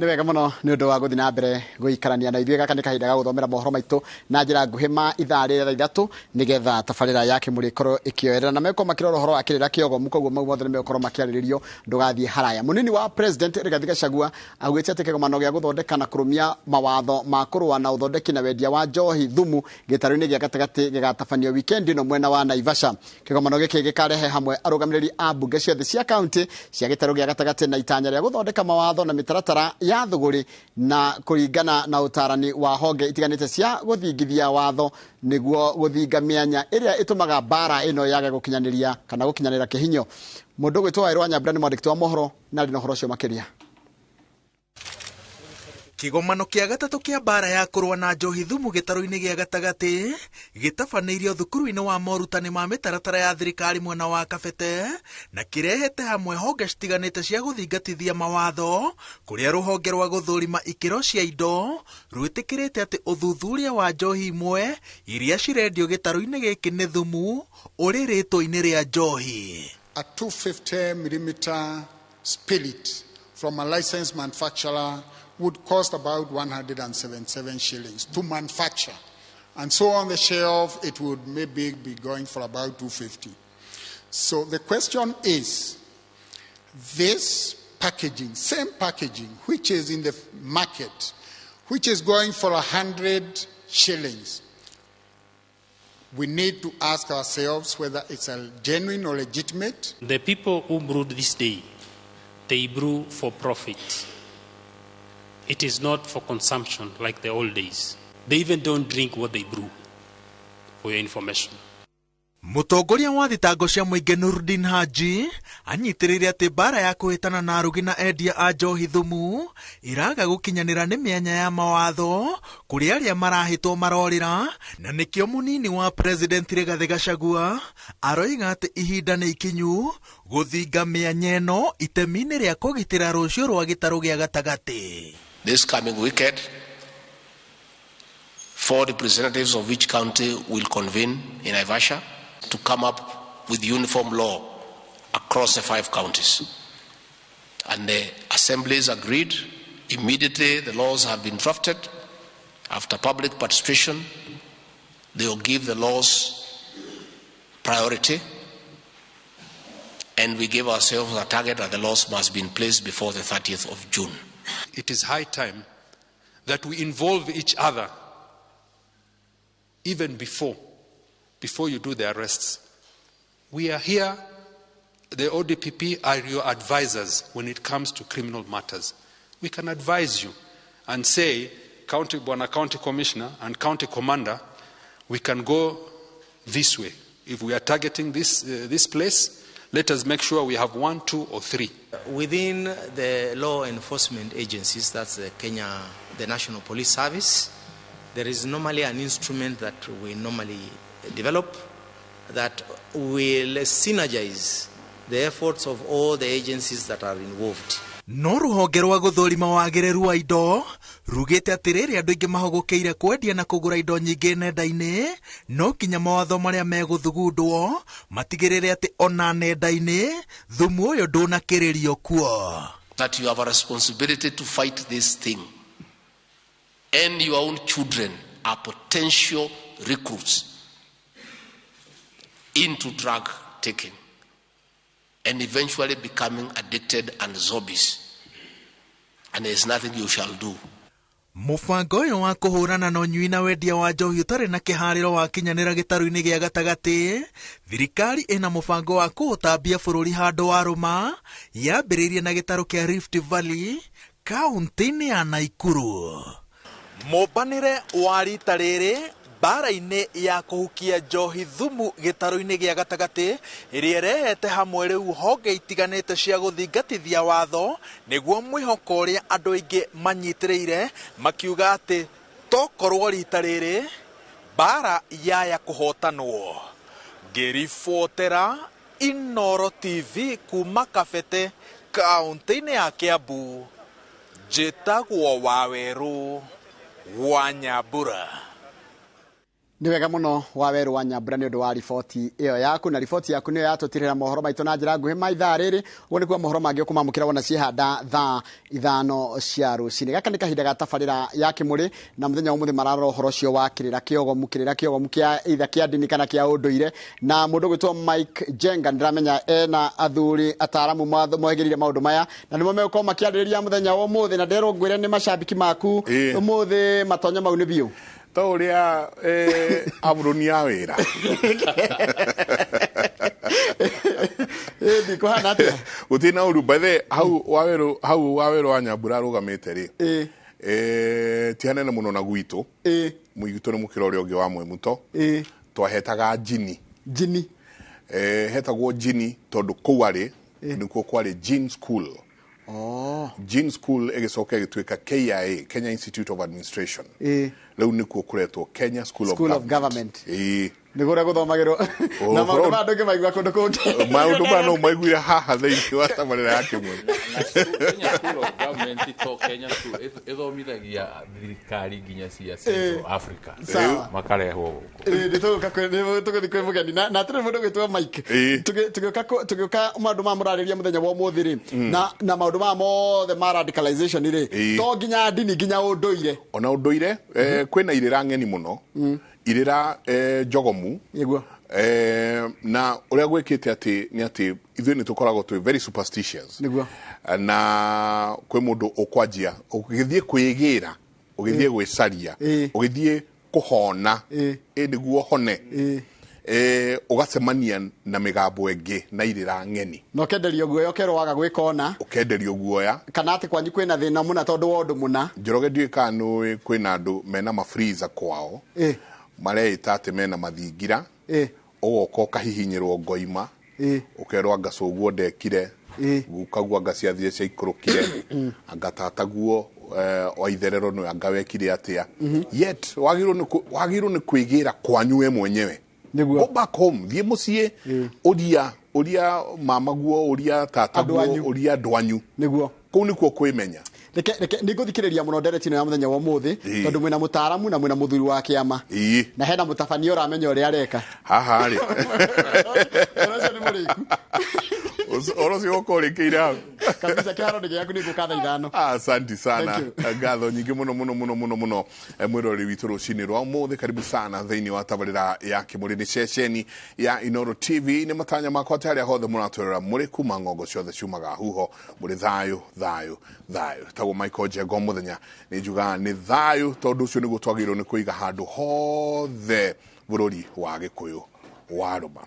Nĩ wega mũno nĩ ũndũ wa gũthiĩ na mbere gũikarania na ithuĩ. Gaka nĩ kahinda ga gũthomera mohoro maitũ na njĩra nguhĩ ma ithaa rĩrĩa 3:00, nĩgetha tabarĩra ya Kĩmũrĩ ĩkorwo ĩkĩoerera na mekorwo makĩrora ũhoro wa kĩrĩra kĩogomu. Koguo mau mothe nĩ megũkorwo makĩarĩrĩrio, ndũgathiĩ haraya. Mũnini wa President Rigathi Gachagua augĩte atĩ kĩgomano gĩa gũthondeka na kũrũmia mawatho ma kũrũa na ũthondeki na wendia wa njohi thumu gĩtarũ-inĩ gĩa gatagatĩ gĩgatabanio wikendi ĩno mwena wa Naivasha. Kĩgomano gĩkĩ gĩkarehe hamwe arũgamĩrĩri a mbunge ciothe cia kaunti cia gĩtarũ gĩa gatagatĩ na itanya rĩa gũthondeka mawatho na mĩtaratara ya thũgũrĩ na kũringana na ũtarani wa honge itiganĩte cia gũthingithia watho, nĩguo gũthinga mĩanya ĩrĩa ĩtũmaga mbara ĩno yage gũkinyanĩria kana gũkinyanĩra kĩhinyo. Mũndũ ũgwĩtwo Wairũ Nyambura nĩ mwandĩki wa mohoro na arĩ na ũhoro ũcio makĩria. Kĩgomano kĩa gatatũ kĩa mbara ya kũrũa na njohi thumu gĩtarũ-inĩ gĩa gatagatĩ gĩtabanĩirio thukuru-inĩ wa morutani ma mĩtaratara ya thirikari mwena wa Kabete, na kĩrehete hamwe honge citiganĩte cia gũthingatithia mawatho, kũrĩa rũhonge rwa gũthũrima ikĩro cia indo rwĩtĩkĩrĩte atĩ ũthuthuria wa njohi imwe iria cirendio gĩtarũ-inĩ gĩkĩ nĩ thumu ũrĩ rĩtwa-inĩ rĩa njohi. A 250 millimeter spirit from a licensed manufacturer would cost about 177 shillings to manufacture. And so on the shelf, it would maybe be going for about 250. So the question is, this packaging, same packaging, which is in the market, which is going for 100 shillings, we need to ask ourselves whether it's a genuine or legitimate. The people who brewed this day, they brew for profit. It is not for consumption like the old days. They even don't drink what they brew, for your information. Mũtongoria wa thitango cia mũingĩ Nurdin Haji anyitĩrĩire atĩ mbara ya kũhĩtana na arugi na endia a njohi thumu iraga gũkinyanĩra nĩ mĩanya ya mawatho kũrĩ arĩa marahĩtwo marorĩra, na nĩkĩo mũnini wa President Rigathĩ Gachagua aroiga atĩ ihinda nĩ ikinyu gũthinga mĩanya ĩno itemi-inĩ rĩa kũgitĩra rũciũ rwa gĩtarũ gĩa gatagatĩ. This coming weekend, 4 representatives of each county will convene in Naivasha to come up with uniform law across the 5 counties. And the assemblies agreed. Immediately the laws have been drafted. After public participation, they will give the laws priority. And we give ourselves a target that the laws must be in place before the 30th of June. It is high time that we involve each other even before you do the arrests. We are here, the ODPP are your advisors when it comes to criminal matters. We can advise you and say, County, Bwana County Commissioner and County Commander, we can go this way. If we are targeting this place, let us make sure we have 1, 2, or 3. Within the law enforcement agencies, that's the Kenya, the National Police Service, there is normally an instrument that we normally develop that will synergize the efforts of all the agencies that are involved. No rũhonge rwa gũthũrima wagĩrĩru wa indo rugĩte atĩ rĩrĩa andũ aingĩ mahũgũkĩire kwendia na kũgũra indo nyingĩ nenda-inĩ, no nginya mawatho marĩa megũthugundwo matigĩrĩre atĩ ona nenda-inĩ thumu ũyũ ndũnakĩrĩrio kuo. That you have a responsibility to fight this thing, and your own children are potential recruits into drug taking and eventually becoming addicted and zombies, and there is nothing you shall do. Mũbango ũyũ wa kũhũrana na ũnyui na wendia wa njohi ũtarĩ na kĩharĩro wakinyanĩra gĩtarũ-inĩ gĩa gatagatĩ, thirikari ĩna mũbango wa kũũtambia bũrũri handũ wa rũma, yambĩrĩirie na gĩtarũ kĩa Rift Valley kaunti-inĩ ya Naikuru. Mũmbanĩre wa rita rĩrĩ mbara-inĩ ya kũhukia njohi thumu gĩtarũ-inĩ gĩa gatagatĩ, ĩrĩa ĩrehete hamwe rĩu honge itiganĩte cia gũthingatithia watho, nĩguo mwĩhoko ũrĩa andũ aingĩ manyitĩrĩire makiuga atĩ tokorwo rita rĩrĩ mbara yaya kũhotanwo. Ngĩribotera Inooro TV kuma Kabete kaunti-inĩ ya Kiambu, njĩtagwo Wawerũ wa Nyambura. Nĩ wega mũno wa Werũ wa Nyambura nĩ ũndũ wa riboti ĩyo yaku, na riboti yaku nĩyo yatũtirĩra mohoro maitũ na njĩra nguhĩ ma ithaa rĩrĩ. Ũguo nĩkuo mohoro mangĩ ũkũmamũkĩra wona ciĩhanda thaa 5 cia rũcinĩ. Gaka nĩ kahinda ga tabarĩra ya Kĩmũrĩ, na mũthenya wa ũmũthĩ mararora ũhoro ũcio wa kĩrĩra kĩogomu, kĩrĩra kĩogomu kĩa either kĩa ndini kana kĩa ũndũire. Na mũndũ ũgwĩtwo Mike Njenga nĩndĩramenya ena athuri ataaramu mohĩgĩrĩire maũndũ maya, na nĩmo megũkorwo makĩarĩrĩria mũthenya wa ũmũthĩ. Na nderwo ngwĩre nĩ macambĩki maku ũmũthĩ matonyo mau nĩ biũ. Ta ũrĩa aburũni ya wĩra. Ĩĩ kũhana atĩa? Gũtirĩ na ũru. By the way, hau wa Werũ wa Nyambura arũgamĩte rĩ, ti hanene mũno na gwitũ. Mũigitũ nĩ mũkĩra ũrĩa ũngĩ wa Mwemuto. Twahetaga njini. Njini. Hetagwo njini tondũ kũu arĩ nĩkuo kwarĩ Gene School. Gene School ĩgĩcoka ĩgĩtuĩka KIA, Kenya Institute of Administration. Rĩu nĩkuo kũretwo Kenya School of Government. Nĩguo ũrĩa gũthomagĩrwo. Na maũndũ maya ndũngĩmaigua kũndũ kũngĩ. Maũndũ maya no maiguire haha thĩinĩ wa tabarĩra ya Kĩmũrĩ. Kenya School of Government to Kenya School ĩthomithagia thirikari nginya cia Central Africa. Makarehwo gũkũ. Nĩ tũgũthiĩ kwĩ mũgeni na tũrĩ mũndũ ũgwĩtwo Mike. Tũgĩũka maũndũ maya mũrarĩria mũthenya wa ũmũthĩ rĩ, na maũndũ maya mothe ma radicalization rĩ, to nginya ndini, nginya ũndũire. Ona ũndũire, kwĩna irĩra ng'eni mũno, irĩra njogomu. Na ũrĩa gwĩkĩte atĩ nĩ atĩ ithuĩ nĩ tũkoragwo twĩ very superstitious. Na kwĩ mũndũ ũkwanjia ũgĩthiĩ kwĩgĩra, ũgĩthiĩ gwĩcaria, ũgĩthiĩ kũhona, ĩ nĩguo hone, ũgacemania na mĩgambo ĩngĩ na irĩra ng'eni. Na ũkenderio guoya, ũkerwo waga gwĩka ũna. Ũkenderio guoya. Kana atĩ kwanyu kwĩna thĩna mũna tondũ wa ũndũ mũna. Njoroge, ndiũĩ kana nĩũĩ kwĩna andũ mena mafreezer kwao, mareĩta atĩ mena mathingira. Ũgoka ũkahihinyĩrwo ngoima, ũkerwo anga cũguo ndekire, gukaguo anga ciathire ciaikũrũkire, anga tataguo wa itherero nĩwe anga wekire atĩa. Yet wagĩrĩirwo nĩ kwĩgĩra kwanyu we mwenyewe. Go back home, thiĩ mũciĩ, ũria ũria mamaguo, ũria tataguo, ũria andũ anyu. Kũu nĩkuo kwĩmenya. Reke nĩngũthikĩrĩria mũno ndereti ĩno ya mũthenya wa ũmũthĩ, tondũ mwĩna mũtaaramu na mwĩna mũthuri wa kĩama, na hena mũtabania ũramenya ũrĩa areka. Haha rĩ, ũhoro ũcio nĩ mũrĩku. Ũhoro ũcio ũkorwo ũrĩkĩire hau. Kabisa, kĩharo nĩ gĩaku, nĩ ngũka thaa 5. Asante sana. Thank you. Ngatho nyingĩ mũno mũno mũno mũno mũno, mwĩroreri witũ rũcinĩ rwa ũmũthĩ. Karibu sana thĩinĩ wa tabarĩra ya Kĩmũrĩ, nĩ ceceni ya Inoro TV. Nĩ matanya makwa atĩ harĩa hothe mũratwĩrora mũrĩ kuma ng'ongo ciothe ciumaga huho, mũrĩ thayũ thayũ thayũ. Tagwo Michael Njengo, mũthenya nĩ njugaga nĩ thayũ, tondũ ũcio nĩguo twagĩrĩirwo nĩ kũiga handũ hothe bũrũri wa Gĩkũyũ wa rũma.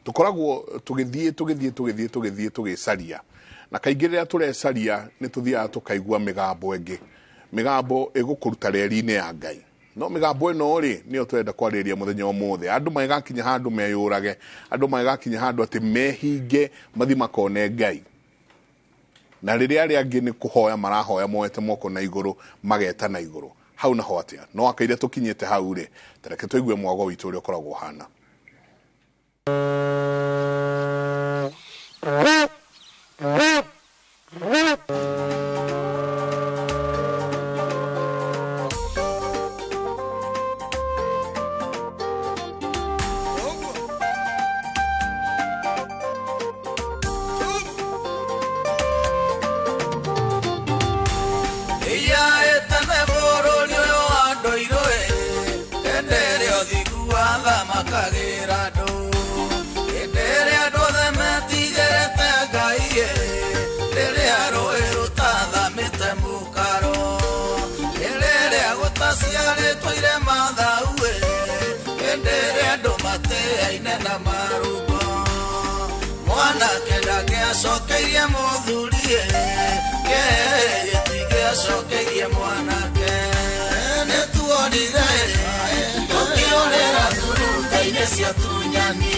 Tũkoragwo tũgĩthiĩ tũgĩthiĩ tũgĩthiĩ tũgĩthiĩ tũgĩcaria, na kaingĩ rĩrĩa tũrecaria nĩ tũthiaga tũkaigua mĩgambo ĩngĩ, mĩgambo ĩgũkũruta reri-inĩ ya Ngai. No mĩgambo ĩno rĩ, nĩyo tũrenda kwarĩrĩria mũthenya ũmũthĩ. Andũ magĩgakinya handũ meyũrage, andũ magĩgakinya handũ atĩ mehinge mathi makone Ngai, na rĩrĩa arĩa angĩ nĩ kũhoya marahoya moete moko na igũrũ, mageta na igũrũ hau naho atĩa. No akaire tũkinyĩte hau rĩ, tareke tũigue mwago witũ ũrĩa ũkoragwo ũhana. Iya etene bũrũri ũyũ wa ndũirũ hĩndĩ ĩrĩa ũthingu wathamakagĩra andũ, hĩndĩ ĩrĩa andũ othe metigĩrĩte Ngai, rĩrĩa rũĩ rũtathamĩte mũkaro, hĩndĩ ĩrĩa gũtaciarĩtwo irema thau, hĩndĩ ĩrĩa andũ matĩaine na marũngo, mwanake ndangĩacokeirie mũthuri, gĩtingĩacokeirie mwanake. Nĩ tuonire tũkĩũrĩra ngurunga-inĩ cia tunyani.